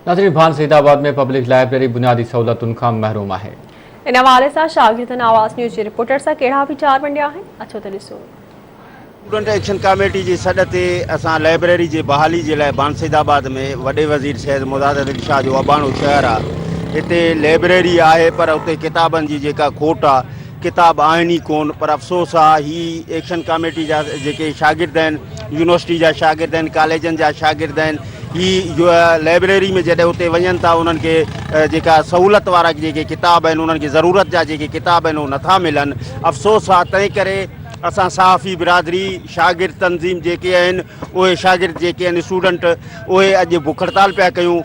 ناظرين ڀان سيد آباد ۾ public library بنيادي سهولتن کان محروم آهي. ان حوالي سان شاگردن آواز نيوز جي رپورٽر سان ڪهڙا ويچار ونڊيا آهن اچو ته ڏسون. اسٽوڊنٽ ايڪشن ڪاميٽي جي سڏ تي اسان لائبريري جي بحالي جي لاء ڀان سيد آباد ۾ وڏي وزير سيد مراد علي شاهه جو اباڻو شهر آ هتي لائبريري آهي پر اتي ڪتابن جي جيڪا کوٽ آ ڪتاب آهن ئي ڪون پر افسوس آ هي ايڪشن ڪاميٽي جا جيڪي شاگرد آهن يونيورسٽي جا شاگرد آهن ڪاليجن جا شاگرد آهن هي لائبريري ۾ جڏهن اتي وڃن ٿا انهن کي جيڪا سهولت وارا جيڪي ڪتاب آهن انهن کي ضرورت جا جيڪي ڪتاب آهن اهي نٿا ملن افسوس آ تنهن ڪري اسان صحافي برادري شاگرد تنظيم جيڪي آهن اهي شاگرد جيڪي آهن اسٽوڊنٽ اهي اڄ بک هڙتال پيا ڪيون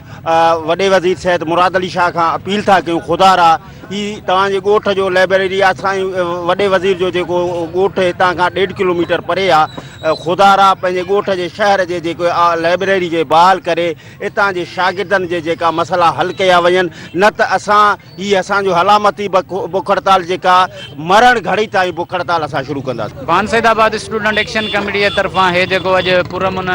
وڏي وزير سيد مراد علي شاهه کان اپيل ٿا ڪيون خدا را هي توهان جي ڳوٺ جو لائبريري آ سائين وڏي وزير جو جيڪو ڳوٺ هتان کان ڏيڍ ڪلوميٽر پري آ خدا را پنهنجي ڳوٺ جي شهر جي جيڪو لائبريري کي بحال ڪري اتان جي شاگردن جي جيڪا مسئلا حل ڪيا وڃن نه ته اسان هي اسان جو علامتي بک هڙتال جيڪا مرڻ گهڙي تائين بک هڙتال اسان شروع ڪنداسين. Bhan Saidabad student action committee جي طرفان هي جيڪو اڄ پرامن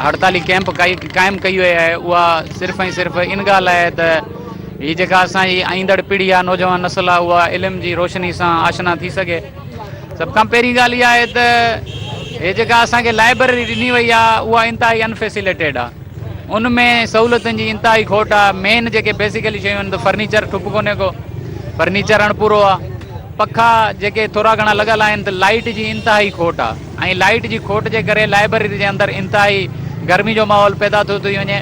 هڙتالي ڪئمپ قائم ڪئي وئي آهي اها صرف ۽ صرف ان ڳالهه لاء آهي ته هي جيڪا اسان جي ايندڙ پيڙهي آهي نوجوان نسل آهي اها علم جي روشني سان آشنا ٿي سگهي. سڀ کان پهرين ڳالهه اها آهي ته هي جيڪا اسان کي لائبرري ڏني وئي آهي اها انتهائي انفيسليٽيڊ آهي ان ۾ سهولتن جي انتهائي کوٽ آهي مين جيڪي بيسيڪلي شيون آهن ته فرنيچر ٺپ ڪونهي ڪو فرنيچر اڻپورو آهي پکا جيڪي ٿورا گهڻا لڳل آهن ته لائيٽ جي انتهائي کوٽ آهي. ۽ لائيٽ جي کوٽ جي ڪري لائبرري جي اندر انتهائي گرمي جو ماحول پيدا ٿيو ٿي وڃي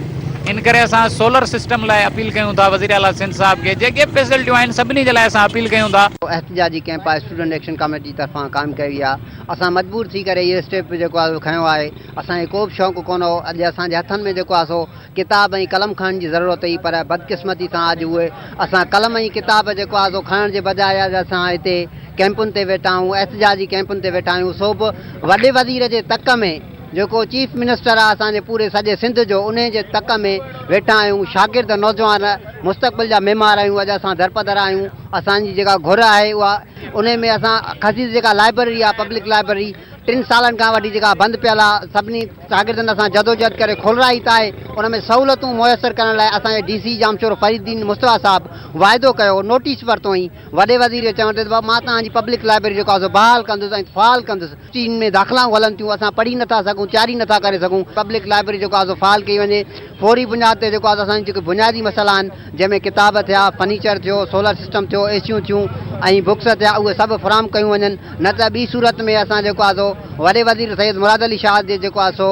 ان ڪري اسان سولر سسٽم لاء اپيل ڪيون ٿا وزير اعليٰ سنڌ صاحب کي جيڪي به فيسلٽيون آهن سڀني جي لاء اسان اپيل ڪيون ٿا. احتجاجي ڪئمپ آهي اسٽوڊنٽ ايڪشن ڪاميٽي جي طرفان قائم ڪئي وئي آهي اسان مجبور ٿي ڪري اهو اسٽيپ جيڪو آهي سو کنيو آهي اسان کي ڪو به شوق ڪونه هو اڄ اسان جي هٿن ۾ جيڪو آهي سو ڪتاب ۽ قلم کڻڻ جي ضرورت هئي پر بدقسمتي سان اڄ اهي اسان قلم ۽ ڪتاب جيڪو آهي سو کڻڻ جي بجاء اڄ اسان هتي ڪئمپن تي ويٺا آهيون احتجاجي ڪئمپن تي ويٺا آهيون سو به وڏي وزير جي تڪ ۾ جيڪو چيف منسٽر آهي اسان جي پوري سڄي سنڌ جو انهي جي تڪ ۾ ويٺا آهيون شاگرد نوجوان مستقبل جا معمار آهيون اڄ اسان درپدر آهيون اسان جي جيڪا گهر آهي اها انهي ۾ اسان خصيص جيڪا لائبرري آهي پبلڪ لائبرري ٽن سالن کان وٺي جيڪا بند پيل آ سڀني شاگردن اسان جدوجهد ڪري کولرائي ته آهي ان ۾ سهولتون ميسر ڪرڻ لاء اسان جي ڊي سي ڄامشورو فريد الدين مصطفيٰ صاحب واعدو ڪيو نوٽيس ورتو ۽ وڏي وزير جي چوڻ تي ته مان توهان جي پبلڪ لائبرري جيڪو آ سو بحال ڪندس ۽ فعال ڪندس چين ۾ داخلائون هلن ٿيون اسان پڙهي نٿا سگهون تياري نٿا ڪري سگهون پبلڪ لائبرري جيڪو آ سو فعال ڪئي وڃي فوري بنياد تي جيڪو آ سو اسان جا جيڪي بنيادي مسئلا آهن جنهن ۾ ڪتاب ٿيا، فرنيچر ٿيو، سولر سسٽم ٿيو، اي سيون ٿيون ۽ بڪس ٿيا اهي سڀ فراهم ڪيون وڃن نه ته ٻي صورت ۾ اسان جيڪو آهي سو وڏي وزير سيد مراد علي شاهه جي جيڪو آهي سو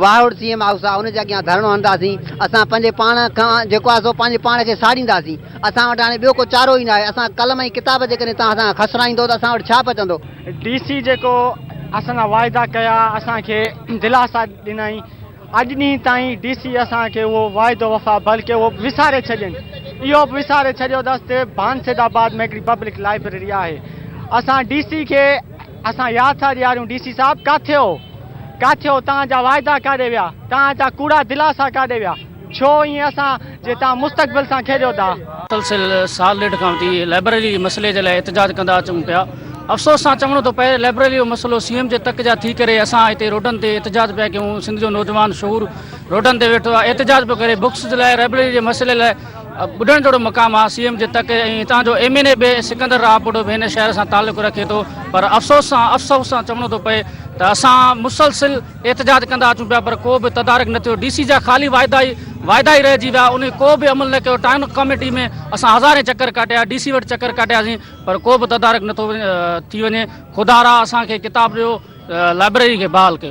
واهڙ سي ايم هائوس آهي ان جي اڳيان ڌرڻو هڻنداسين اسان پنهنجي پاڻ کان جيڪو آهي سو پنهنجي پاڻ کي ساڙينداسين اسان وٽ هاڻي ٻيو ڪو چارو ئي ناهي اسان قلم ۽ ڪتاب جيڪڏهن توهان اسان کان کسرائيندو ته اسان وٽ ڇا بچندو. ڊي سي جيڪو اسان سان واعدا ڪيا اسان کي دلاسا ڏنائين اڄ ڏينهن تائين ڊي سي اسان کي اهو واعدو وفا بلڪه اهو به وساري ڇڏين اهو به وساري ڇڏيو اٿس ته ڀان سيد آباد ۾ هڪڙي پبلڪ لائبريري آهي اسان ڊي سي کي اسان ياد ٿا ڏياريون ڊي سي صاحب ڪاٿي هو ڪاٿي هو توهان جا واعدا ڪاڏي ويا توهان جا ڪوڙا دلاسا ڪاڏي ويا ڇو ائين اسان جي توهان مستقبل سان کيڏيو ٿا. مسلسل سال ڏيڍ کان وٺي لائبريري جي مسئلي جي لاء احتجاج ڪندا اچون پيا افسوس سان چوڻو ٿو پئي لائبريري جو مسئلو سي ايم جي تڪ جا ٿي ڪري اسان هتي روڊن تي احتجاج پيا ڪيون سنڌ جو نوجوان شعور روڊن تي ويٺو آهي احتجاج پيو ڪري بڪس جي لاء لائبريري جي مسئلي لاء ٻڏڻ جهڙو مقام آهي سي ايم جي تڪ ۽ هتان جو ايم اين اي به سڪندر راهپوٽو به هن شهر سان تعلق رکي ٿو پر افسوس سان افسوس سان چوڻو ٿو پئي ته اسان مسلسل احتجاج ڪندا اچون پيا پر ڪو به تدارڪ نه ٿيو، ڊي سي جا خالي واعدا ئي واعدا ئي رهجي ويا انهي ڪو به عمل نه ڪيو، ٽائون ڪاميٽي ۾ اسان هزارين چڪر ڪاٽيا، ڊي سي وٽ چڪر ڪاٽياسين پر ڪو به تدارڪ نه ٿو ٿي وڃي، خدارا اسان کي ڪتاب ڏيو لائبريري کي بحال ڪيو.